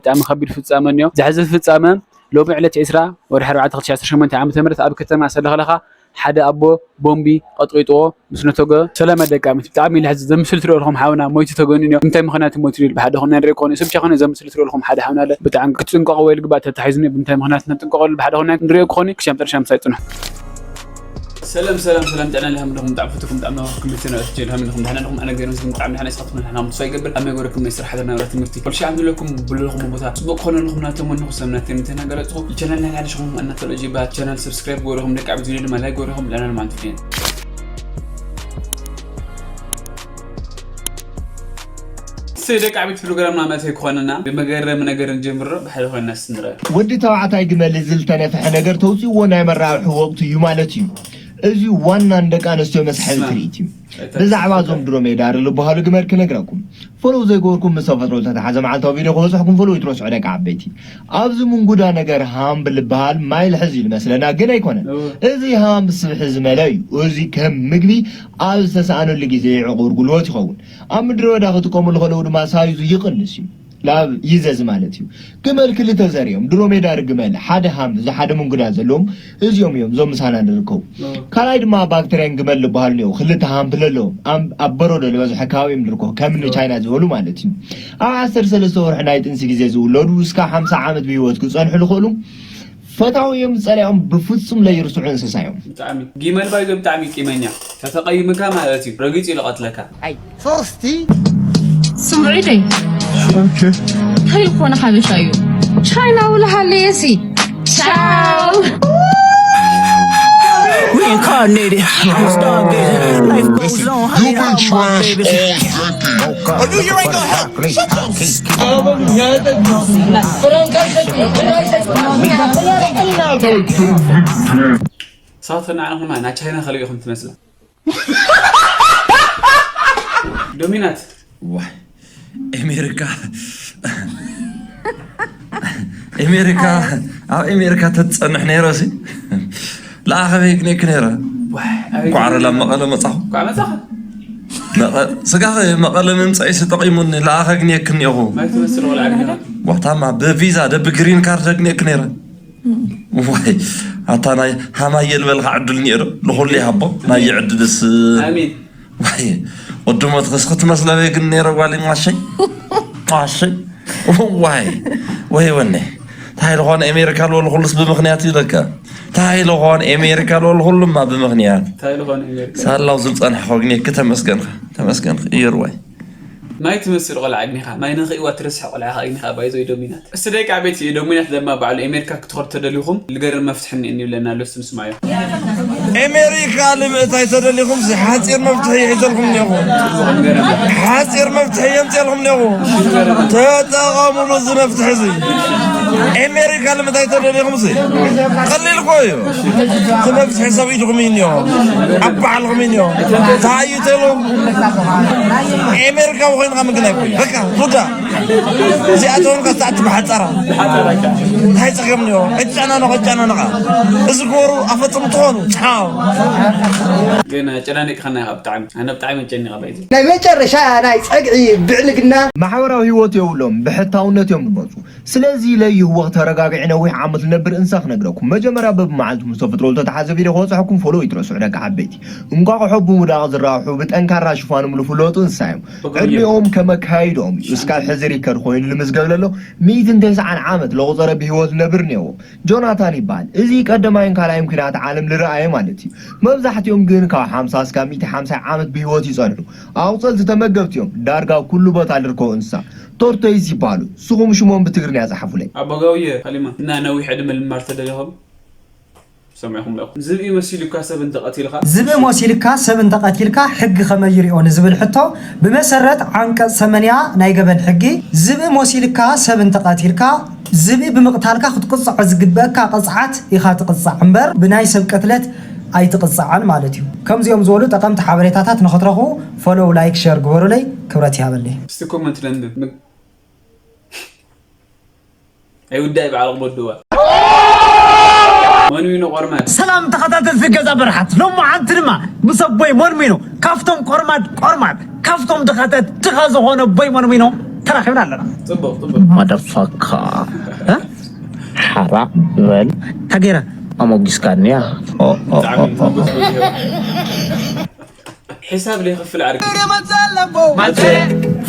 ብጣዕሚ ከቢድ ፍጻመ እኒኦ። ዘሕዝን ፍጻመ፣ ሎሚ ዕለት ዕስራ ወርሒ ኣርባዕተ ክልተ ሽሕን ዓሰርተ ሸሞንተን ዓመተ ምህረት ኣብ ከተማ ሰለኸለኻ ሓደ ኣቦ ቦምቢ ቀጥቂጥዎ ምስ ነተጎ። ሰላም ደቃሚት፣ ብጣዕሚ ለሕዚ ዘምስል ትሪኦ ኣለኹም ሓውና ሞይቱ ተገኑ እኒኦ። እንታይ ምኽንያት ሞይቱ ኢሉ ብሓደ ኾነ ንሪኦ ክኾነ፣ ሰብ ቻ ኾነ ዘምስል ትሪኦ ኣለኹም ሓደ ሓውና ኣለ። ብጣዕሚ ክትጥንቀቑ ወይ ልግባእ ተታሒዙ እኒኦ። ብምንታይ ምኽንያት ነጥንቀቐሉ ብሓደ ኾነ ንሪኦ ክኾነ። ክሻብ መጨረሻ ምሳይ ጽንሑ። ሰላም ሰላም ሰላም፣ ጥዕና ለሃም ለኹም ጣዕም ፍትኩም ጣዕም ለኹም ክምልቲ ነው። እትጀል ሃም ለኹም ዳህና ለኹም ኣነ ገይሮም ዝግም ጣዕም ዳህና ይስኻትኩም ዳህና ምሳይ ይገብር። ኣመ ጎረኩም ናይ ስራሕ ደና ረት ትምህርቲ ኩልሻ ዓም ለኩም ብለኹም ቦታ ጽቡቅ ኾነ ለኹም ናተም ወንኹ ሰምናት የምተና ገለጽኹ። ቻናል ናይ ሓደ ሽኹም ኣናተሎጂ ባ ቻናል ሰብስክራይብ ጎረኹም ደቂ ዓብት ቪዲዮ ድማ ላይክ ጎረኹም ለና ለማንት ፊን። ስለ ደቂ ዓብት ፕሮግራም ናመተ ይኮነና ብመገረም ነገር እንጀምሮ ብሓደ ኮይና ስንረ። ወዲ ተባዕታይ ግመል ዝልተነፍሐ ነገር ተውፅእዎ ናይ መራብሒ ወቅቱ እዩ ማለት እዩ። እዚ ዋና ንደቂ ኣንስትዮ መስሐቢ ትርኢት እዩ። ብዛዕባ እዞም ድሮ ሜዳ ዝበሃሉ ግመል ክነግረኩም። ፎሎው ዘይገበርኩም ምስ ተፈጥሮ ዝተተሓዘ መዓልታዊ ቪድዮ ክበፅሐኩም ፎሎው ይትረስዑ ደቂ ዓበይቲ። ኣብዚ ምንጉዳ ነገር ሃምብል ዝበሃል ማይ ልሕዝ እዩ ዝመስለና ግን ኣይኮነን። እዚ ሃምብ ስብሒ ዝመለ እዩ። እዚ ከም ምግቢ ኣብ ዝተሰኣነሉ ግዜ ዕቑር ጉልበት ይኸውን። ኣብ ምድረ በዳ ክጥቀሙሉ ከለዉ ድማ ሳይዙ ይቕንስ እዩ። ላብ ይዘዝ ማለት እዩ። ግመል ክልተ ዘር እዮም። ድሮሜዳር ግመል ሓደ ሃም እዚ ሓደ ምንጉዳ ዘለዎም እዚኦም እዮም እዞም ምሳና ንርከቡ። ካልኣይ ድማ ባክተርያን ግመል ዝበሃሉ እዮም። ክልተ ሃምፕል ኣለዎም። ኣብ በረዶ ዝበዝሐ ከባቢ እዮም ዝርከቡ። ከም እኒ ቻይና ዝበሉ ማለት እዩ። ኣብ ዓሰርተ ሰለስተ ወርሒ ናይ ጥንሲ ግዜ ዝውለዱ እስካ ሓምሳ ዓመት ብህይወት ክፀንሑ ዝኽእሉ ፈታዊ እዮም። ፀሊኦም ብፍፁም ለይርስዑ እንስሳ እዮም። ብጣዕሚ ጊመል ባይዞ ብጣዕሚ ቂመኛ ተተቀይምካ ማለት እዩ ረጊፅ ይለቀትለካ። ኣይ ሶስቲ ስምዒተይ እንታይ ዝኾነ ሓበሻ እዩ ቻይና ውላ ሃለየሲ ቻው Reincarnated, I'm stargazing. Life goes on, honey, I'm my baby. Are you here ain't gonna help? Shut your ሳውት ፈናዕና ኹማ ናይ ቻይና ከልቢ ኢኹም ትመስላ። ዶሚናት ዋይ ኤሜሪካ ኤሜሪካ ኣብ ኤሜሪካ ተትጸንሕ ነይረ ሲ ለኣኸበይ ክኔክ ነይረ ኳዕረ ላብ መቐለ መጻኹ ኳዕ መጻኻ ስጋኸ መቐለ ምምጻኢሲ ጠቒሙኒ ለኣኸ ግኔክ እኒኦኹ ማይ ትመስል ቆልዓ ግኔኻ ቦታማ ብቪዛ ደብ ግሪን ካርድ ግኔክ ነይረ ዋይ ኣታ ናይ ሃማየ ልበልካ ዕድል ኒኦ ዶ ንኹሉ ይሃቦ ናይ ዕድልስ ኣሚን ዋይ ወዲ ሞትክስ ክትመስለበይ ግን ነይረ ጓል ማሸይ ማሸይ ዋይ ወይ ወኔ ታይ ዝኾነ ኤሜሪካ ልበሉ ኩሉስ ብምኽንያት እዩ ለካ ታይ ዝኾነ ኤሜሪካ ልበሉ ኩሉማ ብምኽንያት ታይ ዝኾነ ኤሜሪካ ሳላው ዝብፀንሐ ኮግኔክ ተመስገንካ ተመስገንካ እየርዋይ ማይ ትመስል ቆልዓ ኣግኒኻ ማይ ንኽእዋ ትረስሕ ቆልዓ ኣግኒኻ ባይዞይ ዶሚናት እስቲ ደቂ ዓበይቲ ዶሚናት ደማ ባዕሉ ኤሜሪካ ክትኸዱ ተደሊኹም ልገርም መፍትሒ እኒኤኒ ይብለና ኣሎ እስቲ ንስማዮ ኤሜሪካ ንምእታይ ተደሊኹም ሲ ሓፂር መፍትሒ ይሕዘልኩም እኒኹም ሓፂር መፍትሒ የምፅልኩም እኒኹ ተጠቐሙሉ እዚ መፍትሒ እዚ ኤሜሪካ ንምእታይ ተደሊኹም ሲ ቀሊል እኮ እዩ እቲ መፍትሒ ሰብ ኢድኹም እዩ እኒኹ ኣብ ባዕልኹም እዩ እኒኹ ታዩ ተሎም ኤሜሪካዊ ኮይንካ ምግናይ ኮይኑ በቃ ቱዳ እዚኣቶም ከስታዕቲ ብሓፀራ እንታይ ፀገም እኒኦ ዕጫናነቐ ዕጫናነቐ እዚ ግበሩ ኣፈፅሙ ትኾኑ ቻው ግን ጨናኒቅኻና ኢኻ ብጣዕሚ ኣነ ብጣዕሚ ጨኒቐ ባይዘ ናይ መጨረሻ ናይ ፀግዒ ብዕልግና ማሕበራዊ ህይወት የብሎም ብሕታውነት እዮም ዝመፁ ስለዚ ለይህወኽ ተረጋጊዒ ነዊሕ ዓመት ልነብር እንሳ ክነግረኩም መጀመርያ በብመዓልቱ ምስ ተፈጥሮ ዝተተሓዘ ቪድዮ ክበፅሐኩም ፎሎ ይትረስዑ ደቂ ዓበይቲ እንቋቑሖ ብምውዳቕ ዝረብሑ ብጠንካራ ሽፋኖም ዝፍለጡ እንስሳ እዮም ዕድሚኦም ከመካይድኦም እዩ እስካብ ሕዚ ሪከርድ ኮይኑ ልምዝገብ ለሎ ሚእትን ተስዓን ዓመት ለቑፀረ ብህይወት ዝነብር እኒአዎ ጆናታን ይበሃል እዚ ቀደማይን ካልኣይን ኲናት ዓለም ልረኣየ ማለት እዩ መብዛሕትኦም ግን ካብ ሓምሳ እስካብ ሚእቲ ሓምሳ ዓመት ብህይወት ይፀንሑ ኣቑፀልቲ ተመገብቲ እዮም ዳርጋ ኩሉ ቦታ ልርከቡ እንስሳ ቶርቶይዝ ይበሃሉ ስኹም ሽሞም ብትግርኛ ፀሓፉለይ ኣቦጋውየ ካሊማ እና ነዊሕ ዕድመ ልማር ተደለኹም ሰሚዕኹም ዶ ዝብኢ መሲሉካ ሰብ እንተቐቲልኻ ዝብኢ መሲልካ ሰብ እንተቐቲልካ ሕጊ ከመይ ይሪኦ ንዝብል ሕቶ ብመሰረት ዓንቀፅ ሰመንያ ናይ ገበን ሕጊ ዝብኢ መሲልካ ሰብ እንተቐቲልካ ዝብኢ ብምቕታልካ ክትቅፅዖ ዝግበእካ ቅፅዓት ኢኻ ትቕፃዕ እምበር ብናይ ሰብ ቅትለት ኣይትቕፃዕን ማለት እዩ። ከምዚኦም ዝበሉ ጠቐምቲ ሓበሬታታት ንኽትረኽቡ ፎሎው፣ ላይክ፣ ሸር ግበሩለይ። ክብረት ይሃበለይ። እስቲ ኮመንት ነንብብ። ኣይውዳእ በዓል ቅበድዋ መንዊኖ ቆርማድ ሰላም ተኸታተልቲ ገዛ በረሓት ሎማዓንቲ ድማ ምስ ኣቦይ መንሚኖ ካብቶም ቆርማድ ቆርማድ ካብቶም ድኻታት ድኻ ዝኾነ ኣቦይ መንሚኖ ተራኺብና ኣለና። ጽቡቕ፣ ጽቡቕ። ማደፋካ። እ? ሓራ በል። ሃገራ ኣሞጊስካንያ። ኦ፣ ኦ፣ ብጣዕሚ ኦ፣ ኦ። ጽቡቕ ጽቡቕ። ሒሳብ ለይኸፍል ዓርኪ።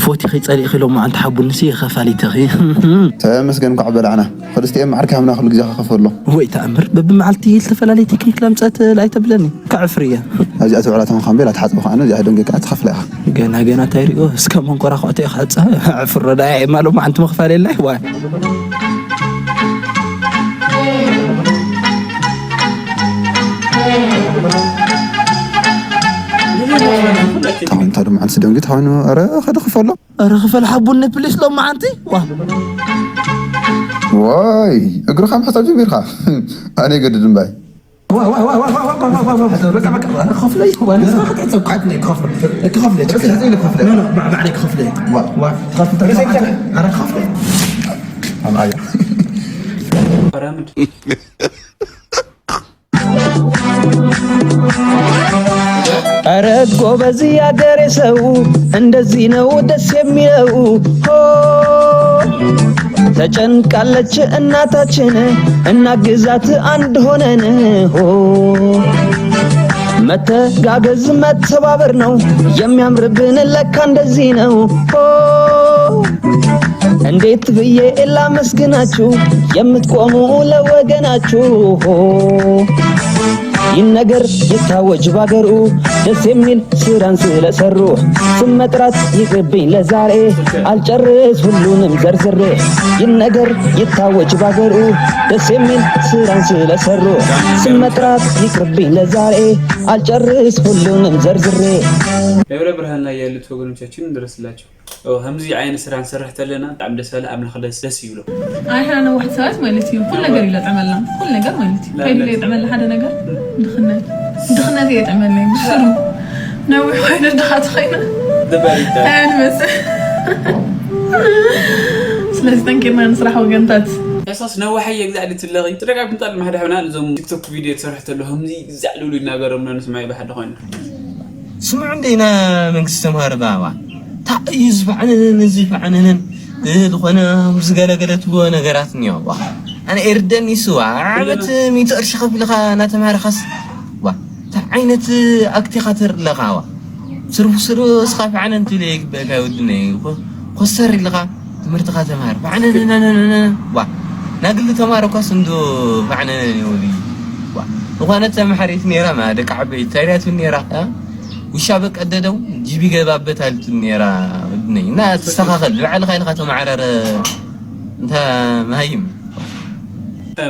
ፎቲኺ ጸሊእኺ ሎማዓንቲ ሓቡንሲ ከፋሊትኺ። ተመስገን፣ እንኳዕ በላዕና። ክልቲኦም ዓርኪ ሃምና ኩሉ ግዜ ክኸፈሎም። ወይ ተኣምር፣ በብመዓልቲ ዝተፈላለየ ቴክኒክ ለምጸት ኣይተብለኒ። ከዕፍር እየ። ኣብዚኣ ትውዕላ ተመኻንቤል ኣትሓጽብ ከዓነ፣ እዚኣ ደንገ ከዓ ትኸፍላ ኢኻ። ገና ገና እንታይ ሪኦ፣ እስከ መንኮራኹዕቲ ኢኻ ዕጸ፣ ዕፍር ረዳ እየ፣ ማሎ መዓንቲ ምኽፋል የላይ፣ ዋይ። ኣንታ ድማ ሓንቲ ደንጊ ተኾይኑ፣ ኧረ ኸዲ ክፈሎ። ኧረ ክፈል ሓቡኒ ፕሊስ ሎም መዓንቲ፣ ዋ። ዋይ፣ እግርኻ ምሕጻብ ጀሚርካ። ኣነ ይገድድ እምባይ። ዋ፣ ዋ፣ ዋ፣ ዋ፣ ዋ፣ ዋ፣ ዋ፣ ዋ፣ ዋ፣ በቃ፣ በቃ፣ ዋ፣ ክኸፍለይ፣ ዋ፣ ንስኻ ክትሕጸብ፣ ክኸፍለይ፣ ክኸፍለይ፣ ክኸፍለይ፣ ችግር የለን። ኖ፣ ኖ፣ ባ-፣ ባዕለይ ክኸፍለይ። ዋ፣ ዋ፣ ትኸፍል፣ ትኸፍል፣ ኧረ ክኸፍለይ። ኣምዓያ። ኧረ ጎበዝ ያገሬ ሰው፣ እንደዚህ ነው ደስ የሚለው። ሆ፣ ተጨንቃለች እናታችን፣ እናግዛት አንድ ሆነን። ሆ፣ መተጋገዝ መተባበር ነው የሚያምርብን፣ ለካ እንደዚህ ነው። ሆ፣ እንዴት ብዬ ላመስግናችሁ የምትቆሙ ለወገናችሁ። ሆ፣ ይነገር ይታወጅ ባገሩ ደስ የሚል ስራን ስለሰሩ። ስም መጥራት ይቅርብኝ ለዛሬ፣ አልጨርስ ሁሉንም ዘርዝሬ። ይነገር ይታወጅ ባገሩ ደስ የሚል ስራን ስለሰሩ። ስም መጥራት ይቅርብኝ ለዛሬ፣ አልጨርስ ሁሉንም ዘርዝሬ። ደብረ ብርሃን ላይ ያሉት ወገኖቻችን እንድረስላቸው። ከምዚ ዓይነት ስራ ንሰርሕ ተለና ብጣዕሚ ደስ በለ፣ ኣምላኽ ደስ፣ ደስ ይብሎ። ኣይ፣ ሓና ነዋሕቲ ሰባት ማለት እዩ። ኩሉ ነገር ይለጥዕመልና። ኩሉ ነገር ማለት እዩ። እንታይ ድለ ይጥዕመልና? ሓደ ነገር? ድኽነት። ድኽነት እዩ ይጥዕመልና። ብስሩ። ነዊሕ ኮይኑ ድኻ ተኾይና። ደባሪታ። ኣይ፣ ንመስል። ስለዚ ጠንኪርና ንስራሕ ወገንታት። እሳስ ነዋሕ እየ ግዛዕ ልትለኺ። ተደጋግምታ ልማሕዳ ሕና ነዞም ቲክቶክ ቪድዮ ትሰርሕ ተሎ ከምዚ ግዛዕ ልብሉ ይናገሮም ነንስማይ ብሓደ ኮይኑ። ስምዑ እንዴና መንግስቲ ተምሃሮ ባባ። እንታይ እዩ ዝፋዕነንን ዝፋዕነንን? ዝኾነ ዝገለገለ ትብሎ ነገራት እኒኦ። ዋ፣ ኣነ ኤርደን ይስዋ። ዓመት ሚእቲ ቅርሺ ከፊልኻ እናተምሃርካስ፣ ዋ፣ እንታይ ዓይነት ኣክቲኻ ተርኢ ኣለኻ? ዋ፣ ስርፍ ስሩ እስኻ ፋዕነን ትብል ይግበእካ ይወድነ። ኮ-፣ ኮስተር ኢልኻ ትምህርትኻ ተምሃር። ፋዕነን፣ ዋ፣ ናግሊ ተማሃሮ እኳስ እንዶ ፋዕነን ይወዲ። ዋ፣ ዝኾነት ተምሃሪት ነይራ፣ ማ ደቂ ዓበይቲ ታይዳት ነይራ፣ እ? ውሻ በቀደደው ጅቢ ገባበት ኣልቱ ነይራ ወድነይ። እና ትስተኻኸል፣ ንባዕልኻ ኢልካ ተመዓራረ፣ እንተ መሃይም።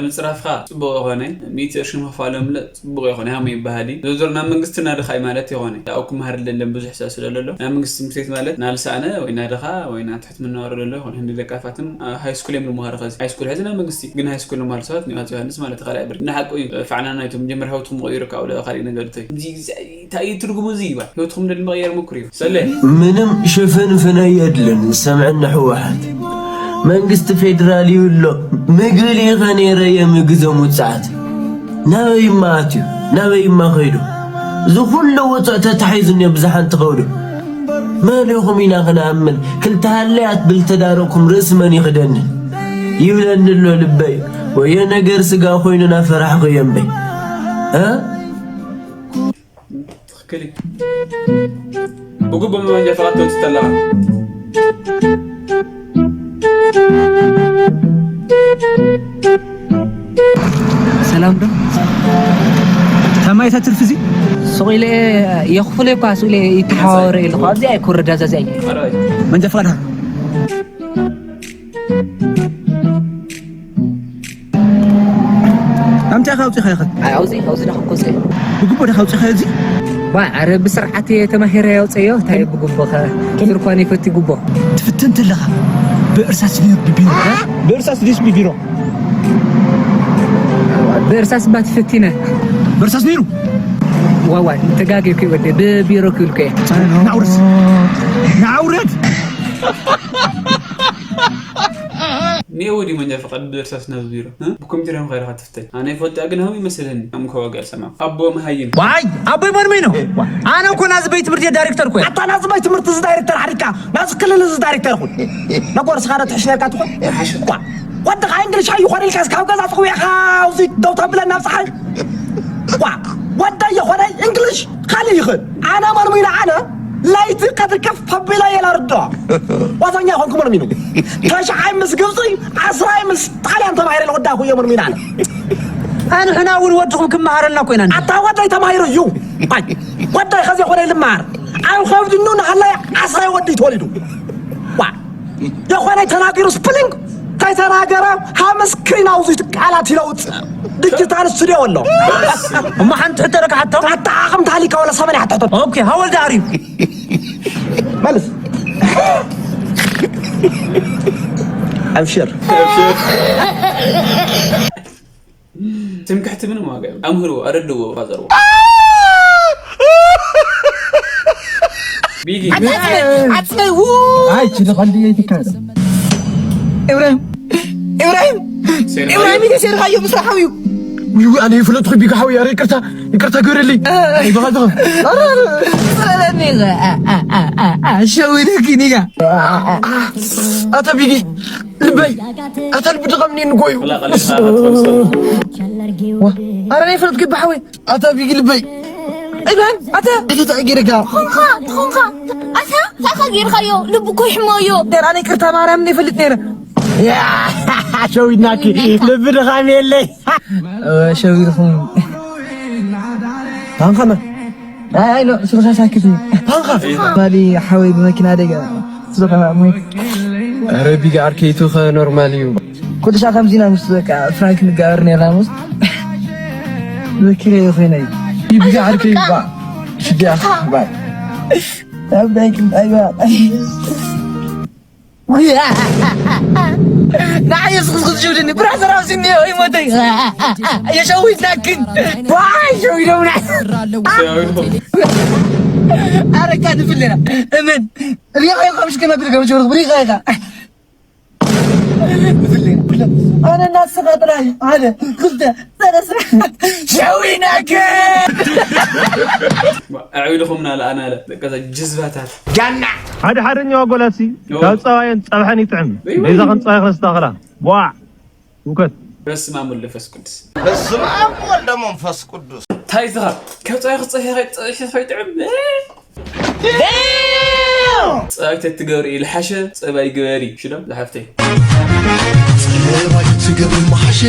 ምጽራፍካ ጽቡቕ ይኾነ፣ ሚእቲ ቅርሺ ምኽፋሎም ለ ጽቡቕ ይኾነ፣ ሃሙ ይበሃል እዩ። ዞዞር ናብ መንግስቲ እናደኻ እዩ ማለት ይኾነ። ያው ክመሃር ለለን ብዙሕ ሰብ ስለ ለሎ፣ ናብ መንግስቲ ትምህርት ቤት ማለት ናልሳነ ወይ ናደኻ ወይ ናብ ትሕቲ መነባብሮ ለሎ ይኾነ። ህንዲ ደቃፋትም፣ አ፣ ሃይ ስኩል እዮም ልመሃሩ ኸዚ። ሃይ ስኩል ሕዚ ናብ መንግስቲ፣ ግን ሃይ ስኩል ልመሃሩ ሰባት ንዮሃንስ ዮሃንስ ማለት ካልኣይ ብርኪ። ንሓቁ እዩ፣ ፋዕና ናይቶም መጀመርያ ህይወትኩም መቐይሩ ካብ ካልእ ነገር እተይ። እዚ፣ እዚ እንታይ እዩ ትርጉሙ እዚ ይባል? ህይወትኩም ደል መቐየር ሞክሩ እዩ። ሰለ። ምንም ሽፍንፍነ የድልን፣ ሰምዕና ህወሓት። መንግስቲ ፌዴራል ይብሎ፣ ምግቢ ልኢኸ ነይረ የምግዞም ውፅዓት። ናበይማ ኣትዩ? ናበይማ ኸይዱ? እዚ ኩሉ ውፅዕ ተታሒዙ እኒኦ ብዝሓንቲ ኸውዱ። መን ኢኹም ኢና ኽንኣምን? ክልተ ሃለያት ብልተዳረቕኩም ርእሲ መን ይኽደኒ? ይብለኒ ኣሎ ልበይ። ወዮ ነገር ስጋ ኮይኑ ናፈራሕኹ እየ እምበይ። እ? ትኽክል እዩ። ብግቡእ መመንጃ ፈቓድ ተውፅእ ተለኻ። ሰላም ዶ? ከማይ እታ ትርፊ እዚ? ሱቕ ኢለ የኽፍሎ እኳ ሱቕ ኢለ ይተሓዋወረ ኢለ እኮ። ኣብዚኣ እየ ክወርዳ፣ እዛ እዚኣ እየ። መንጃ ፈቓድካ? ኣምቲኻ ኣውፂኻ ኢኻ? ኣይ፣ ኣውፂ-፣ ኣውፂ ዳኻ ኮፀ። ብግቡእ ዳኻ ኣውፂኻ እዚ? ዋ፣ ኣረ ብስርዓት እየ ተማሂረ ኣውፀዮ። እንታይ ብግቡእ ኸ? ትርኳን ይፈቲ ግቦ። ትፍትን ተለኻ ብእርሳስ ቢሮ፣ ብቢሮ። ብእርሳስ ድዩስ ብቢሮ? ብእርሳስ ባት ፈቲነ። ብእርሳስ ነይሩ? ዋዋ፣ ተጋጌኩ ወደ ብቢሮ ክብልኩ እየ። ናውርድ። ናውርድ። ኔ ወዲ መንጃ ፈቃድ ብእርሳስ ናብ ቢሮ፣ እ? ብኮምፒውተር እዮም ኸይድኻ ትፍተሽ። ኣነ ይፈልጥ ግን ሃው ይመስለኒ። ኣም ከዋጋ ሰማ። ኣቦ መሃይም። ዋይ፣ ኣቦይ መርመይ ነው። ኣነ እኮ ናዚ ቤት ትምህርቲ ዳይሬክተር እኮ እየ። ኣታ ናዚ ቤት ትምህርቲ እዚ ዳይሬክተር ሓሪካ፣ ናዚ ክልል እዚ ዳይሬክተር ይኹን። ነጎር ስኻ ዶ ትሕሽ ነርካ ትኾን? ዋ፣ ወዲ ኻ እንግሊሽ ኣይኾን ኢልካ ካብ ገዛ ጽውዕኻ፣ እዚ ደው ተብለን ናብ ጸሓይ። ዋ፣ ወዳይ የኾነ እንግሊሽ ካልእ ይኽእል። ኣነ መርሚና ኣነ ለይቲ ቀትሪ ከፍ ተቢለ እየ ላርዶ። ዋዛኛ ይኾንኩ መርሚኑ። ተሽዓይ ምስ ግብፂ፣ ዓስራይ ምስ ጣልያን ተማሂረ ለወዳኹ እየ መርሚና ኣነ። ኣንሕና እውን ወድኹም ክመሃረልና ኮይና። ኣታ ወዳይ ተማሂሩ እዩ። ኣይ፣ ወዳይ ኸዚ ኾነ ልመሃር። ኣብ ከብድኑ ንሃላይ ዓስራይ ወዲ ተወሊዱ። ዋ፣ የኾነ ተናጊሩ ስፕሊንግ ከይተናገረ ሃምስ ክሪን ኣውዙ ቃላት ይለውጥ። ዲጂታል ስቱዲዮ ኣሎ። እሞ ሓንቲ ሕቶ ዶ ክሓቶም? ኣታ ዓቕምታ ሃሊካ ወላ ሰበን እያ ሕቶ። ኦኬ፣ how old are you? መልስ። ኣብሽር። ትምክሕቲ ምንም ዋጋ የብሉን። ኣምህርዎ፣ ኣረድእዎ፣ ፋዘርዎ። ቢጊ። ኣጽበይ ው ኣይ ችዲ ቀልዲ ይትካል። ኢብራሂም ኢብራሂም ኢብራሂም ኢደ ሴርካዮ ምስራሓው እዩ ውይ ኣነ ይፍለጥኩ ቢጋ ሓወይ ኣረ ይቅርታ ይቅርታ ግበረልይ ኣይበኻ ዝኸ ስለኒ ሸዊደኪ ኒጋ ኣታ ቢጊ ልበይ ኣታ ልቢ ድቐምኒ ንጎዩ ወላ ቀሊልካ ክትፈልሶ። ኣረ ናይ ፍለጥኩ ይባሓወይ ኣታ ቢጊ ልበይ ኢብራሂም ኣተ ኣታ ተኣጊረካ ትኾንካ ትኾንካ ኣታ ታኻ ጌርካዮ ልቡ እኮ ይሕሞ እዩ ነራ ናይ ቅርታ ማርያም ይፈልጥ ነረ ሸዊድናኪ ልቢ ድኻም የለይ ሸዊድኹም ታንኸመ ኣይ ኖ ስልኻ ሳክት እዩ ታንኸ ባሊ ሓወይ ብመኪና ኣደጋ ስልኻ ሞይ ኧረ ቢጋ ዓርከይ ቱኸ ኖርማል እዩ ኩልሻ ከምዚና ምስ በቃ ፍራንክ ንጋበር ነርና ምስ ዘኪረ ይኾይነ እዩ ቢጋ ዓርከይ ባ ሽዲያ ባይ ኣብ ናይ ክንታይ ባ ንዓይ የስኽስኽስ ሽውድኒ ብራዘር ኣብዚ እኒኦ ይሞተይ የሸዊትናክን ዋይ ሸዊዶምና ኣረካ ንፍለና እመን ሪኻ ኢኻ ምሽ ከመብል ከም ሽውርኽ ሪኻ ኢኻ ኣነ እናስኻ ጥራይ ሓደ ክልተ ሰለስተ ሸዊናክ ኣዕቢድኹምና ለኣናለ ደቀዛ ጅዝባታት ጃና ሓደ ሓደ ኛዋ ጎላሲ ካብ ፀባየን ፀብሐን ይጥዕም ቤዛ ከም ፀባይ ክነስታኽላ ዋዕ ውከት በስመ አብ ወወልድ ወመንፈስ ቅዱስ በስመ አብ ወወልድ ወመንፈስ ቅዱስ እንታይ ዝኻ ካብ ፀባይ ክፀብሐ ከይጥዕም ፀባይ ተትገብሪ ኢልሓሸ ፀባይ ግበሪ ሽሎም ዝሓፍተይ ጸባይ ትገብሪ መሓሸ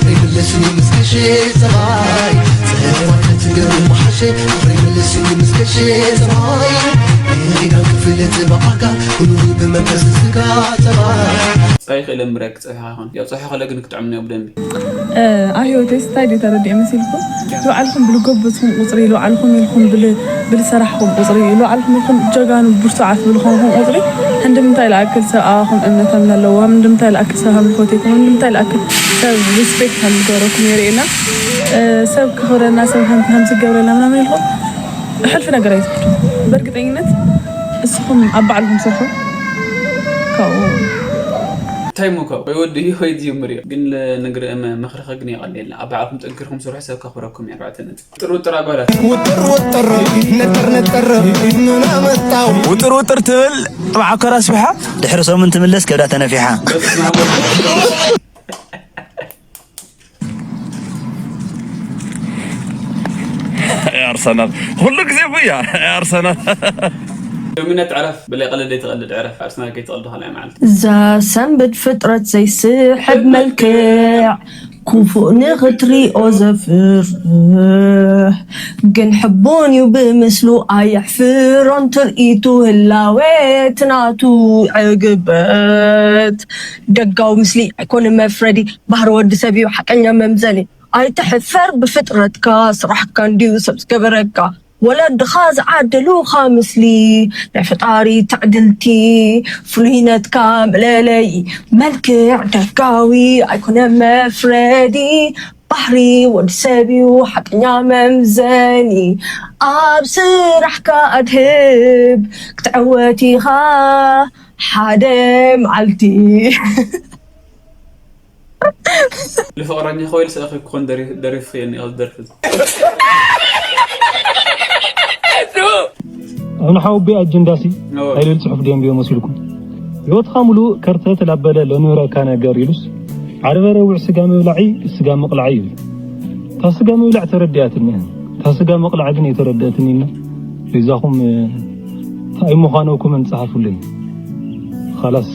ኣይምለስኒ ምስ ከሸ ጸባይ ጸባይ ትገብሪ መሓሸ ኣይምለስኒ ምስ ከሸ ጸባይ ኪዳን ክፍልጥ ብኣካ ኩሉ ብመንፈስ ስጋ ጸባይ ፀባይ ክእለ ምረክ ፀብሐ ይኾን ያው ፀብሐ ከለ ግን ክጥዕም ነው ብደንቢ ኣብ ህይወተይስ እንታይ ድዩ ተረዲኤ መሲልኩም? ንባዕልኹም ብልጎበዝኩም ቁፅሪ፣ ንባዕልኹም ኢልኩም ብል- ብልሰራሕኹም ቁፅሪ፣ ንባዕልኹም ኢልኩም ጀጋኑ ብርቱዓት ብልኾንኩም ቁፅሪ፣ ህንዲ ምንታይ ልኣክል ሰብ ኣባኹም እምነት ከም ዘለዎ፣ ህንዲ ምንታይ ልኣክል ሰብ ከም ዝፈትየኩም፣ ህንዲ ምንታይ ልኣክል ሰብ ሪስፔክት ከም ዝገብረኩም የርእየና። እ፣ ሰብ ክኽብረና፣ ሰብ ከም ከም ዝገብረና ምናምን ኢልኩም ሕልፊ ነገር ኣይትፍቱ። በእርግጠኝነት እስኹም ኣብ ባዕልኹም ስርሑ ካብኡ እንታይ እሞ ካብ ወይ ወዲ እዩ ወይ ዝጅምር እዩ ግን ንግሪ መኽርኸ ግን የቐልየልና ኣብ ባዕልኩም ጠንኪርኩም ስርሑ ሰብ ከኽብረኩም እዩ ኣርባዕተ ነጥቢ ጥሩ ጥራ ጓላት ውጥር ውጥር ነጥር ነጥር ምን አመጣው ውጥር ውጥር ትብል ብዓኮራ ስቢሓ ድሕሪ ሰሙን ትምለስ ከብዳ ተነፊሓ ኣርሰናል ኩሉ ግዜ ጉያ ኣርሰናል ሎሚነት ዕረፍ ብለይ ቀልድ ዘይትቐልድ ዕረፍ ኣርሰናል ከይትቐልዱ ካልኣይ መዓልቲ እዛ ሰንበት ፍጥረት ዘይስሕብ መልክዕ ክፉእ ንኽትሪኦ ዘፍርህ ግን ሕቡን እዩ ብምስሉ ኣየሕፍሮን ትርኢቱ ህላዌ ትናቱ ዕግበት ደጋዊ ምስሊ ኣይኮነ መፍረዲ ባህሪ ወዲ ሰብ እዩ ሓቀኛ መምዘኒ ኣይትሕፈር ብፍጥረትካ ስራሕካ እንድዩ ሰብ ዝገበረካ ወለድኻ ዝዓደሉኻ ምስሊ ናይ ፈጣሪ ትዕድልቲ ፍሉይነትካ መለለይ መልክዕ ደጋዊ ኣይኮነ መፍረዲ ባህሪ ወዲ ሰብ እዩ ሓቀኛ መምዘኒ ኣብ ስራሕካ ኣድህብ ክትዕወት ኢኻ ሓደ መዓልቲ ንፍቕረኛ ኮይል ሰኺ ክኾን ደሪ- ደሪፍኽየኒ ኣብዚ ደርፊ እዚ። ኣነ ሓውቤ ኣጀንዳሲ ናይ ልዕሊ ጽሑፍ ደንብዮ መስልኩም። ህይወትኻ ሙሉእ ከርተት ላበለ ለንብረካ ነገር ኢሉስ ዓርበ ረቡዕ ስጋ ምብላዕይ ስጋ ምቕላዕይ ይብል። እታ ስጋ ምብላዕ ተረዲኣትኒ እያ። እታ ስጋ ምቕላዕ ግን የተረደእትኒ እና በይዛኹም እንታይ ምዃነኩም እንጽሓፉለይ። ኻላስ።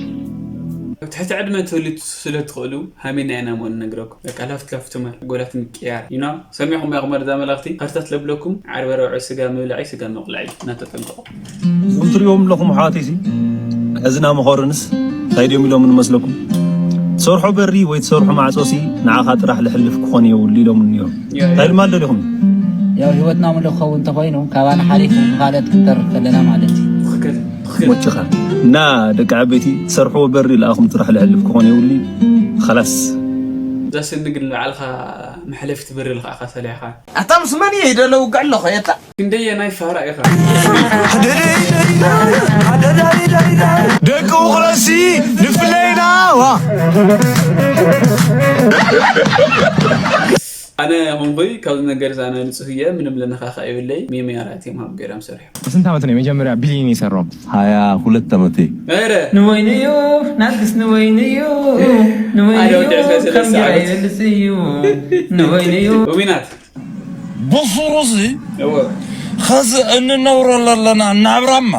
ትሕቲ ዕድመ ትህሉ ስለ ትኽእሉ ሃሜና ኢና እሞ ንነግረኩም። በቃ ላፍት ላፍት ትማል ጎላት ምቅያር ይኖ ሰሚዕኹም ኢኹም መርዛ መላእኽቲ ከርተት ለብለኩም ዓርበ ረብዐ ስጋ ምብላዕ ስጋ ምቕላዕ እዩ። እናተጠንቀቑ። እዞም ትሪኦም ኣለኹም ኣሕዋተይሲ ሕዝና መኸርንስ እንታይ ድዮም ኢሎም ንመስለኩም? ትሰርሖ በሪ ወይ ትሰርሖ ማዕጾሲ ንዓኻ ጥራሕ ልሕልፍ ክኾን የብሉ ኢሎም እኒኦም። እንታይ ልማል ደሊኹም? ያው ህይወትና ምሉእ ክኸውን እንተኾይኑ ካባና ሓሊፉ ንኻልኦት ክንተርፍ ከለና ማለት እዩ። ትኽክል ትኽክል። ሞጭኻ እና ደቂ ዓበይቲ ትሰርሕዎ በሪ ልኣኹም ጥራሕ ልሕልፍ ክኾን የብሉ። ኸላስ። እዛ ስኒ ግን ንባዕልኻ መሕለፊት በሪ ልኽኣኻ ሰሊዕኻ። ኣታ ምስ መን እየ ኢደ ለውግዕ ኣለኹ የታ ክንደየናይ ፋራ ኢኻ። ደቂ ውቕሮሲ ንፍለይና ዋ ኣነ ኹንኩይ ካብዚ ነገር ዛነ ንጹህ እየ ምንም ለነኻኻ ይብለይ ሜሜ ኣራት እዮም ሃብ ገዳም ሰርሑ። ስንት ዓመት ነው የመጀመሪያ ቢሊዮን የሰራው? ሀያ ሁለት ዓመቴ። ኧረ ንወይንዩ ናግስ ንወይንዩ ንወይንዩ ከም ጌራ ይበልጽ እዩ ንወይንዩ ሩሚናት ብሱሩሲ ኸዚ እንነብሮ ለለና ናብራማ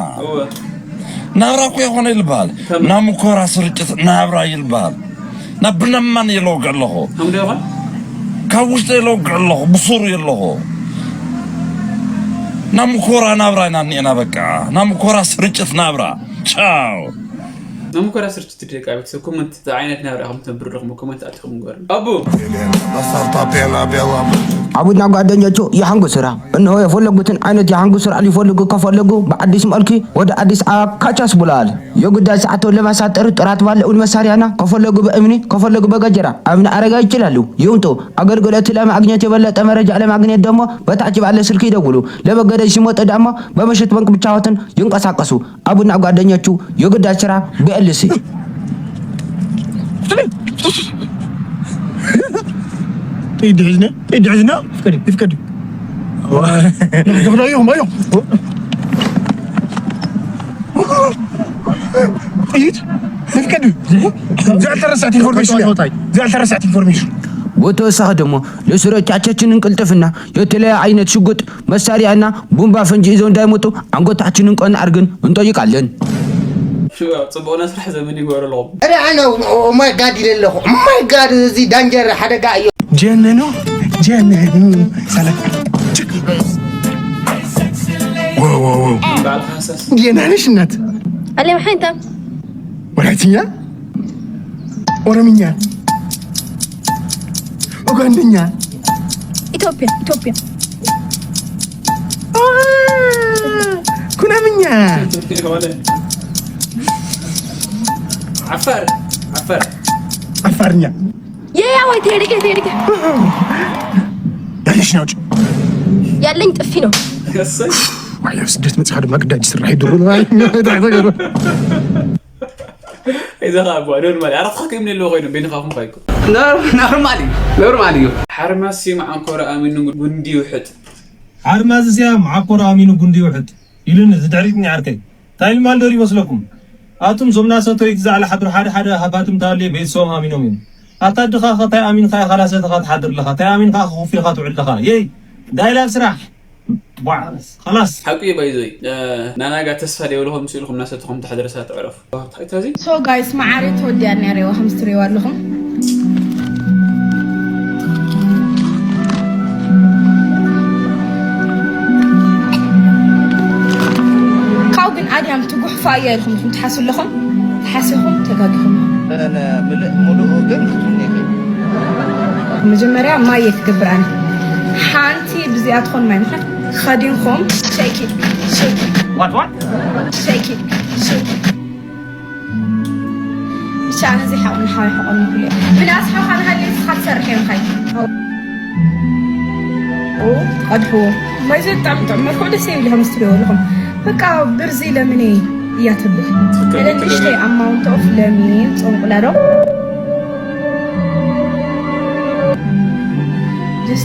ናብራ እኮ የኾነ ይልበሃል። ናብ ምኮራ ስርጭት ናብራ ይልበሃል። ናብ ብነማን የለውግዕ ኣለኹ። ካብ ውሽጠ የለውግዕ ኣለኹ። ብሱሩ የለኹ። ናብ ምኮራ ናብራ ኢና እኒኤና በቃ። ናብ ምኮራ ስርጭት ናብራ። ቻው። ናብ ምኮራ ስርጭት ደቂ ቤተሰብ ኮመንት እንታይ ዓይነት ናብራ ኢኹም ትነብሩ ኣለኹም ኮመንት ኣትኹም ንገሩ። ኣቡ አቡና ጓደኞቹ የሐንጉ ስራ እነሆ የፈለጉትን አይነት የሐንጉ ስራ ሊፈልጉ ከፈለጉ በአዲስ መልክ ወደ አዲስ አበባ ካቻስ ብለዋል። የጉዳይ ሰዓቱን ለማሳጠር ጥራት ባለው መሳሪያና ከፈለጉ በእምኒ ከፈለጉ በገጀራ አብነ አረጋ ይችላሉ። ይምጡ። አገልግሎት ለማግኘት የበለጠ መረጃ ለማግኘት ደግሞ በታች ባለ ስልክ ይደውሉ። ለበገደሽ ሲመጡ ደግሞ በምሽት መንቅ ብቻዎትን ይንቀሳቀሱ። አቡና ጓደኞቹ የግዳጅ ስራ በኤልሲ ይድሕዝና ይድሕዝና ይፍቀድ ይፍቀድ ይፍቀድ ይኹም ኣዮ ጥይት ይፍቀድ። ዘልተረሳት ኢንፎርሜሽን ዘልተረሳት ኢንፎርሜሽን ወተወሳኺ ደግሞ ለስሮቻቻችንን ቅልጥፍና የተለያየ አይነት ሽጉጥ መሳሪያና ቡምባ ፈንጂ ይዘው እንዳይመጡ አንገታችንን ቀና አድርገን እንጠይቃለን። ጽቡቕና ስራሕ ዘመን ይግበሩ ኣለኹም። እረ ኣነ ኦማይ ጋድ ኢለ ኣለኹ። ኦማይ ጋድ እዚ ዳንጀር ሓደጋ እዩ። ጀነኑ ጀነኑ ሰለ ባልኻሰስ ጀናንሽ እናት علي محيطة ወላይትኛ ኦሮምኛ ኡጋንድኛ ኢትዮጵያ ኢትዮጵያ ኩናምኛ ዓፋር ዓፋር ዓፋርኛ የያ ወይ ቴሪቀ ቴሪቀ ያለሽ ናውጭ ያለኝ ጥፊ ነው። ዋይ ኣብ ስደት መፅኻ ድማ ግዳጅ ስራሕ ይድሩ እዛ ኸዓ ጓ ኖርማል ኣራት ኸከም ነለዎ ኮይኖም በይንኻኹም ኻይኮ ኖርማል እዩ ኖርማል እዩ። ሓርማስ ሲም ዓንኮረ ኣሚኑ ጉንዲ ውሕጥ ሓርማዝ ሲያም ዓኮረ ኣሚኑ ጉንዲ ውሕጥ ኢሉኒ ዝድሕሪትኒ ዓርከይ እንታይ ኢልማል ደር ይመስለኩም ኣቱም ዞምና ሰቶይት ዛዕላ ሓብር ሓደ ሓደ ሃፋትም ታሌ ቤተሰቦም ኣሚኖም እዮም ኣታ ድኻ ኸታይ ኣሚንካ ኢኻ ላሰተኻ ትሓድር ኣለኻ ታይ ኣሚንካ ኸኹፊኻ ትውዕል ኣለኻ የይ ዳይላ ስራሕ ላስ ሓቂ ባይዞይ ናናጋ ተስፋ ደይብልኹም ስኢልኩም ናሰትኹም ተሕድረሳ ትዕረፉ ታዚ ሶ ጋይስ መዓሪ ተወዲያ ነሪዋ ከም ስትሪዋ ኣለኹም ካው ግን ኣድያም ትጉሕፋ እያ ኢልኩም ኢኹም ትሓስቡ ኣለኹም ተሓሲኹም ተጋጊኹም ምልእ ሙሉእ ግን ክትምኔ መጀመርያ ማየ ክገብር ኣነ ሓንቲ ብዚኣ ትኾን ማይ ምክንያት ኸዲንኩም ሸኪ ሸኪ ሸኪ ሸኪ ብቻ ነዚ ሓቕን ሓዊ ሕቆን ንክሉ ብናስ ሓኻ ንሃለ ስኻ ትሰርሕ እዮም ኻይ ቀድሕዎ ማይ ዘጣም ጥዑም መልክዑ ደስ ይብል ከም ስትሪዮ ኣለኹም በቃ ብርዚ ለምኔ እያ ትብል ገለ ንእሽተይ ኣማውንት ኦፍ ለሚን ጾንቁላዶ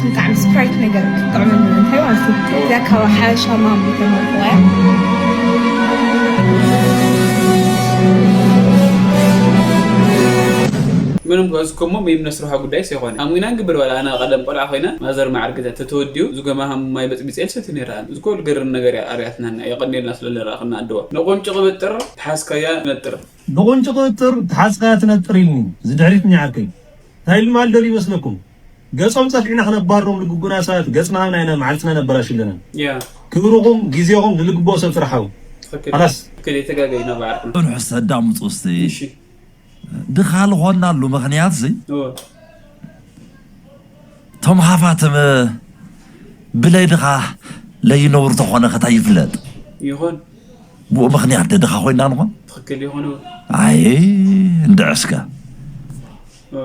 ብጣዕሚ ስፕራይት ነገር ክትጥዕመሉ እንታይ ማለት እዩ? እዚኣ ካብ ሓበሻ ማም ዝተመርጠ እያ። ምንም ከዚ ከሞ ምንም ነስርሖ ጉዳይ ሰይኮነ ኣሙና ግብር በላ ኣና ቀደም ቆልዓ ኮይና ማዘር ማዕር ገዛ ተተወዲኡ ዝጎማ ሃም ማይ በጽ ቢጽ ኤልሰት ነራ ዝኮል ገርን ነገር ኣርያትና የቀኔልና ስለለራኽና ኣደዋ ነቆንጭ ቅብጥር ተሓስካያ ነጥር ብቁንጭ ቅብጥር ተሓስካያ ትነጥር ኢልኒ ዝድሕሪት ኛርከይ እንታይ ልማል ደል ይመስለኩም ገጾም ጸፊዕና ክነባሮም ልግጉና ሰባት ገጽና ናይና መዓልትና ነበራሽ ኣለና ክብርኹም ግዜኹም ንልግቦ ሰብ ስራሓው ላስ ተጋገይና ባዕርኩም ርሑስ ሰዳ ምጹ እስቲ ድኻ ልኾናሉ ምኽንያት ሲ ቶም ሃፋትም ብለይ ድኻ ለይነብሩ ተኾነ ከታ ይፍለጥ ይኾን ብኡ ምኽንያት ደ ድኻ ኮይና ንኾን ትኽክል ይኾን ኣይ እንድዕስከ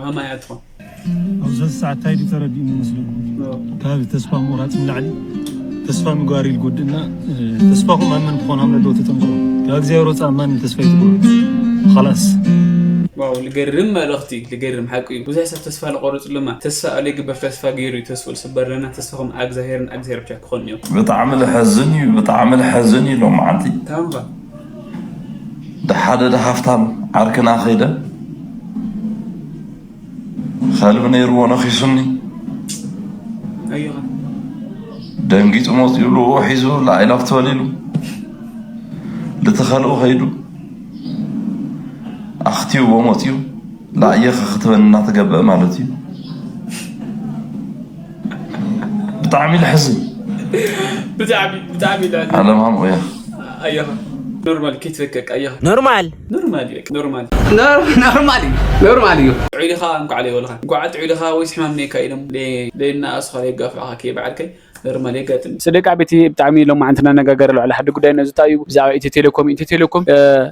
ሃማይ ኣትኾን ኣብዚ ሰዓት ታይ ተረዲኡ ይመስለኩም ካብ ተስፋ ምቑራፅ ንላዕሊ ተስፋ ምግባር ኢልጎድእና ተስፋኹም ኣብ መን ክኾን ኣብ ነዶ ተጠንቀቑ ካብ እግዚኣብሔር ወፃእ ማንም ተስፋ ይትግበሩ ላስ ዋው ልገርም መልእኽቲ ልገርም ሓቂ እዩ ብዙሕ ሰብ ተስፋ ልቆርፅሉማ ተስፋ ኣለ ግበር ተስፋ ገይሩ እዩ ተስፉ ልስበር ለና ተስፋኹም ኣግዛሄርን ኣግዛሄር ብቻ ክኾን እዮም ብጣዕሚ ልሐዝን እዩ ብጣዕሚ ልሐዝን እዩ ሎማዓንቲ ታምባ ድሓደ ድሃፍታም ዓርክና ኸይደ ከልቢ ነይርዎ ነኺሱኒ ኣየኻ ደንጊጹ መጺኡ ልኡ ሒዙ ላይላፍ ተበሊሉ ልቲ ኸልኡ ኸይዱ ኣኽትይዎ መጺኡ ላእየኸ ክትበን እናተገበአ ማለት እዩ ብጣዕሚ ልሕዝን ብጣዕሚ ብጣዕሚ ልሕዝን ኣለማም እያ ኣየኻ ኖርማል ከይትፈከቅ ኣየኻ ኖርማል ኖርማል እዩ ኖርማል ኖርማል እዩ ኖርማል እዩ ጥዑይ ዲኻ እንኳዕ ለይበልኻ እንኳዕ ጥዑይ ዲኻ ወይስ ሕማም ነይካ ኢሎም ለይናኣስኻ ለይጋፍዑኻ ከይበዓልከይ ኖርማል የጋጥም ስደቂ ዓበይቲ ብጣዕሚ ሎማዓንቲ እናነጋገረ ልዕሊ ሓደ ጉዳይ ነዚ እንታይ እዩ ብዛዕባ ኢትዮ ቴሌኮም ኢትዮ ቴሌኮም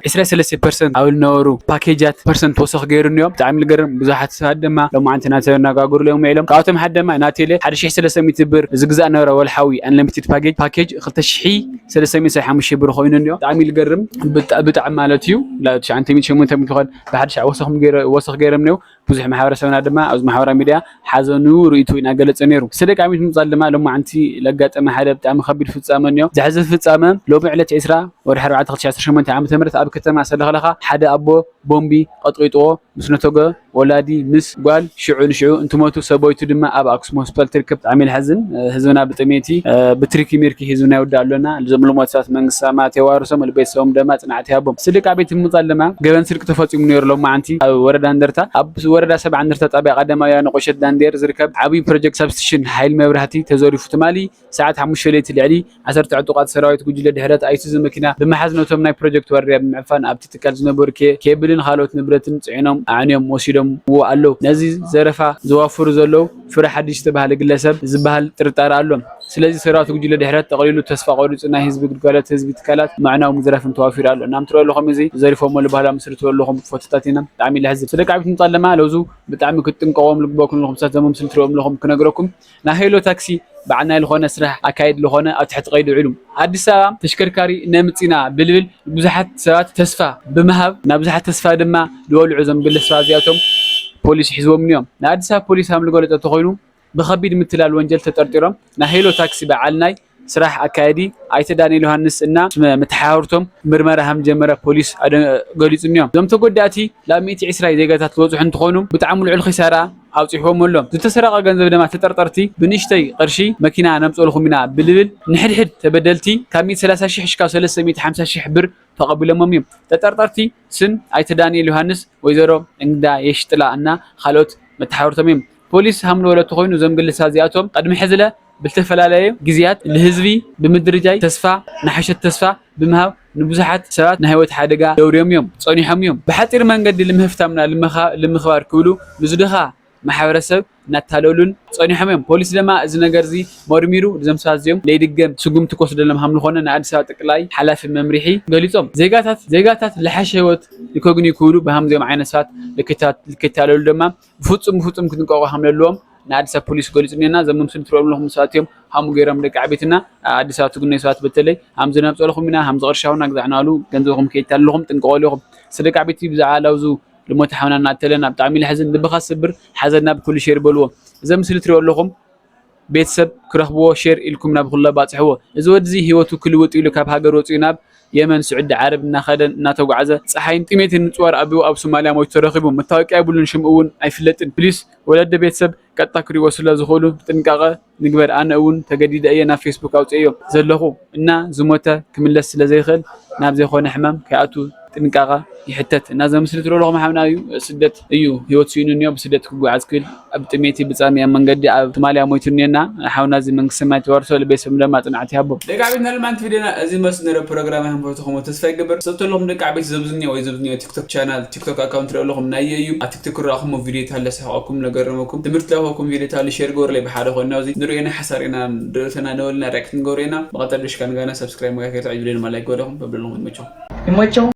ዕስራ ሰለስተ ፐርሰንት ኣብ ዝነበሩ ፓኬጃት ፐርሰንት ወሰኽ ገይሩ እኒኦም ብጣዕሚ ልገርም ብዙሓት ሰባት ድማ ሎማዓንቲ እናተነጋገሩ እዮም ውዒሎም ካብኣቶም ሓደ ድማ ናቴሌ ሓደ ሽሕ ሰለስተ ሚእቲ ብር ዝግዛእ ነበረ ወልሓዊ ኣንለሚትድ ፓኬጅ ፓኬጅ ክልተ ሽሕ ሰለስተ ሚእቲ ሓሙሽተ ብር ኮይኑ እኒኦ ብጣዕሚ ልገርም ብጣዕሚ ማለት እዩ ትሽዓተ ሚእቲ ሸሞንተ ሚእቲ ይኾን ብሓደ ሻዕ ወሰኽ ገይሮም እኒኦ ብዙሕ ማሕበረሰብና ድማ ኣብዚ ማሕበራዊ ሚድያ ሓዘኑ ርእይቱ እናገለፀ ነይሩ። ስደቂ ዓሚት ምምፃል ድማ ሎማዓንቲ ለጋጠመ ሓደ ብጣዕሚ ከቢድ ፍፃመ እኒኦ። ዘሕዝን ፍፃመ ሎሚ ዕለት ዕስራ ወርሒ ኣርባዕተ ክልተ ሺሕ ዓሰርተ ሸሞንተ ዓመተ ምህረት ኣብ ከተማ ሰለኽለኻ ሓደ ኣቦ ቦምቢ ቀጥቂጥዎ ምስ ነተጎ ወላዲ ምስ ጓል ሽዑ ንሽዑ እንትሞቱ ሰበይቱ ድማ ኣብ ኣክሱም ሆስፒታል ትርከብ። ብጣዕሚ ለሕዝን ህዝብና ብጥሜቲ ብትሪኪ ሚርኪ ህዝብና ይወድእ ኣሎና። እዞም ልሞት ሰባት መንግስቲ ሰማያት የዋርሶም ንቤተሰቦም ድማ ፅንዓት ይሃቦም። ስደቂ ዓሚት ምምፃል ድማ ገበን ስርቂ ተፈፂሙ ነይሩ ሎማዓንቲ ኣብ ወረዳ እንደርታ ኣብ ወረዳ ሰብዓ እንደርታ ጣብያ ቀዳማውያን ቁሸት ዳንዴር ዝርከብ ዓብዪ ፕሮጀክት ሳብስቴሽን ሓይሊ መብራህቲ ተዘሪፉ ትማሊ ሰዓት ሓሙሽተ ለይቲ ልዕሊ ዓሰርተ ዕጡቓት ሰራዊት ጉጅለ ድሕረት ኣይሱዙ መኪና ብምሓዝ ነቶም ናይ ፕሮጀክት ዋርድያ ብምዕፋን ኣብቲ ትካል ዝነበሩ ኬብልን ካልኦት ንብረትን ፅዒኖም ኣዕንዮም ወሲዶምዎ ኣለዉ። ነዚ ዘረፋ ዘዋፍሩ ዘለዉ ፍረ ሓድሽ ዝተባህለ ግለሰብ ዝበሃል ጥርጣረ ኣሎ። ስለዚ ሰራዊት ጉጅለ ድሕረት ጠቕሊሉ ተስፋ ቆሪፁ ናይ ህዝቢ ግልጋሎት ህዝቢ ትካላት ምዕናው ምዝራፍን ተዋፊሩ ኣሎ። እናም ትሪኦ ኣለኹም እዚ ዘሪፎሞ ዝበሃሉ ኣብ ምስሊ ትሪኦ ኣለኹም ፎቶታት ኢና ብጣዕሚ ለሕዝን። ስደቂ ዓሚት ምምፃል ድማ ለውዙ ብጣዕሚ ክትጥንቀቖም ልግበኩም ኣለኹም ሳት ዘመም ስል ትሪኦም ኣለኹም ክነግረኩም ናይ ሄሎ ታክሲ በዓል ናይ ዝኾነ ስራሕ ኣካይድ ዝኾነ ኣብ ትሕቲ ቀይዲ ውዒሉ። ኣዲስ ኣበባ ተሽከርካሪ ነምፅና ብልብል ብዙሓት ሰባት ተስፋ ብምሃብ ናብ ብዙሓት ተስፋ ድማ ዝበልዑ እዞም ግለሰባት እዚኣቶም ፖሊስ ሒዝዎም እዮም። ናይ ኣዲስ ኣበባ ፖሊስ ሃም ዝገለፀ ተኾይኑ ብኸቢድ ምትላል ወንጀል ተጠርጢሮም ናይ ሄሎ ታክሲ በዓል ናይ ስራሕ ኣካያዲ ኣይተ ዳንኤል ዮሃንስ እና ምስ መተሓባብርቶም ምርመራ ሃም ጀመረ ፖሊስ ገሊፁ እኒኦ። እዞም ተጎዳእቲ ላብ ሚእቲ ዕስራ ዜጋታት ዝበፅሑ እንትኾኑ ብጣዕሚ ልዑል ኺሳራ ኣብፂሕዎም ኣሎ። ዝተሰረቐ ገንዘብ ድማ ተጠርጠርቲ ብንእሽተይ ቅርሺ መኪና ነምፀልኹም ኢና ብልብል ንሕድሕድ ተበደልቲ ካብ ሚእቲ ሰላሳ ሽሕ ሽካብ ሰለስተ ሚእቲ ሓምሳ ሽሕ ብር ተቐቢሎሞም እዮም። ተጠርጠርቲ ስም ኣይተ ዳንኤል ዮሃንስ፣ ወይዘሮ እንግዳ የሽጥላ እና ካልኦት መተሓባብርቶም እዮም። ፖሊስ ሃምልወለቱ ኮይኑ እዞም ግለሰባት እዚኣቶም ቅድሚ ሕዝለ ብልተፈላለየ ግዜያት ልህዝቢ ብምድርጃይ ተስፋ ንሓሸት ተስፋ ብምሃብ ንብዙሓት ሰባት ናይ ህይወት ሓደጋ ደውርዮም እዮም ጸኒሖም እዮም። ብሓጺር መንገዲ ልምህፍታምና ልምኽባር ክብሉ ንዝድኻ ማሕበረሰብ እናታለሉን ጸኒሖም እዮም። ፖሊስ ድማ እዚ ነገር እዚ መርሚሩ እዞም ሰባት እዚኦም ለይድገም ስጉምቲ ክወስደሎም ሃም ዝኾነ ንኣዲስ ኣበባ ጠቅላይ ሓላፊ መምሪሒ ገሊጾም። ዜጋታት ዜጋታት ልሓሸ ህይወት ይከግኑ ክብሉ ብሃምዚኦም ዓይነት ሰባት ልክታለሉ ድማ ብፍጹም ብፍጹም ክጥንቀቑ ሃም ለለዎም ንኣዲስ ኣበባ ፖሊስ ገሊጹ እኒና እዞም መምስሉ ትሪኦም ኣለኹም ሰባት እዮም ሃሙ ገይሮም ደቂ ዓቤትና ኣዲስ ኣበባ ትግነዩ ሰባት በተለይ ሃምዚ ናብ ጸለኹም ኢና ሃምዚ ቅርሻውና ግዛዕናሉ ገንዘብኹም ከይታለኹም ጥንቀቑ ኣለኹም ስደቂ ዓቤቲ ብዛዕባ ላውዙ ልሞት ሓውና እናተለና ብጣዕሚ ለሕዝን ልብኻ ስብር ሓዘን ናብ ኩሉ ሼር በልዎ እዚ ኣብ ምስሊ ትሪኦ ኣለኹም ቤተሰብ ክረኽብዎ ሼር ኢልኩም ናብ ኩሎ ባፅሕዎ። እዚ ወዲ እዚ ህይወቱ ክልውጥ ኢሉ ካብ ሃገር ወፂኡ ናብ የመን፣ ስዑዲ ዓረብ እናኸደን እናተጓዕዘ ፀሓይን ጥሜትን ምፅዋር ኣቢዎ ኣብ ሶማልያ ሞይቱ ተረኺቡ። መታወቂያ የብሉን፣ ሽም እውን ኣይፍለጥን። ፕሊስ ወለዲ ቤተሰብ ቀጥታ ክሪእዎ ስለ ዝኽእሉ ብጥንቃቐ ንግበር። ኣነ እውን ተገዲደ እየ ናብ ፌስቡክ ኣውፅኤዮ ዘለኹ እና ዝሞተ ክምለስ ስለ ዘይኽእል ናብ ዘይኮነ ሕማም ከይኣቱ ጥንቃቐ ይሕተት። እና እዚ ኣብ ምስሊ ትሪእዎ ዘለኹም ሓውና እዩ፣ ስደት እዩ ህይወት ስኢኑ እኒኦ፣ ብስደት ክጓዓዝ ክብል ኣብ ጥሜቲ ብፃሚ ኣብ መንገዲ ኣብ ትማሊ ኣብ ሞይቱ እኒኦና። ሓውና እዚ መንግስቲ ሰማይ ተዋርሶ፣ ልቤ ሰብ ድማ ጽንዓት ይሃቦ። ደቂ ዓበይቲ ናይ ሎማዓንቲ ቪድዮና እዚ መስል ነረ ፕሮግራም ከም ፈተኹሞ ተስፋ ይገብር። ሰብ ተለኹም ደቂ ዓበይቲ ዘብዝኒዮ ወይ ዘብዝኒዮ ቲክቶክ ቻናል ቲክቶክ ኣካውንት ሪኦ ኣለኹም ናይ እዩ ኣብ ቲክቶክ ራኹም ቪድዮ ታለ ሰሕቆኩም ነገረመኩም ትምህርቲ ለሆኩም ቪድዮ ታለ ሼር ገበሩለይ ብሓደ ኮይና እዚ ንሪኦ ኢና ሓሳር ኢና ርእሰና ነበልና ሪያክት ንገብሩ ኢና። ብቐጠር ድሽካ ንጋና ሰብስክራይብ መጋከር ትዕጅ ቪድዮ ድማ ላይክ ገበረኹም በብለኹም ይመቸው። ይመቸው።